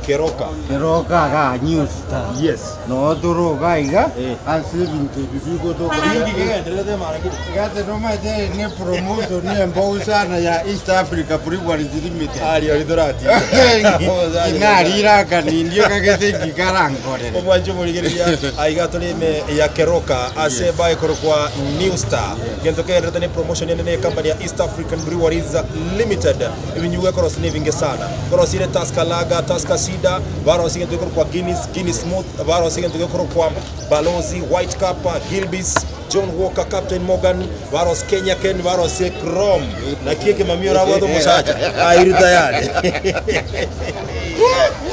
Keroka. Keroka igaa New Star. Yes. Noo tore iga iga Eh. ase ebinto ebi bigotoka. Inki kegendererete emara kere? Gose nomanyete ne promotion embou sana ya East Africa Breweries Limited. Aria ori toratiga. Inarire akanindio kagete nkikarankorere. Omwancho omorigereria aiga tore ime ya Keroka ase baekorokwa New Star. Gento kegendererete ne promotion ende ne company ya East African Breweries Limited. Ebinyugwa ekorosia nebinge sana. Korosire Tusker Lager, Tusker Cider, barosia egento gekorokwa Guinness, Guinness Smooth, barosia egento gekorokwa Balozi, White Cap, Gilbey's, John Walker, Captain Morgan, barosie Kenya Ken, barosie Chrome. Naki ekemamia orabwate omosacha airi tayari.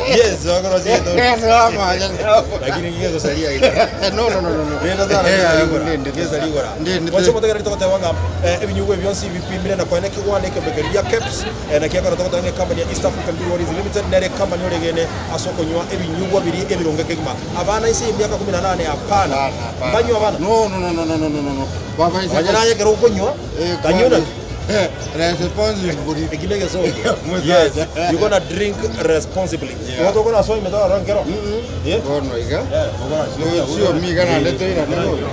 Yes, bakorosia egento. Lakini ngegosaria iga. No, no, no, no, no. Renda sana Eh, gesa rigora. ndende, Gesa rigora. ndende. Mwanche motegereri togoteba ng'a eh, ebinyugwa ebi bionsi bipimire na koenekigwa na ekembekerio gia KEBS eh, naki ekero togoteba ng'a ecompany ya East African Breweries Limited nere ecompany oregene ase okonywa ebinyugwa biria ebironge kegima. Abana inse y'emiaka kumi na nane hapana. Mbanywe abana. No, no, no, no, no, no, no, no, no. Baba ise- Onye naye ekero okonywa, Eh, kanywe naki. Eh, responsibly. Ekio negesongo. Yes, you gonna drink responsibly. Yeah. Igo tokona soa ime torora nkero. Eh? Bono iga. Eh, tokona soa. Sio miga naende toirane bono.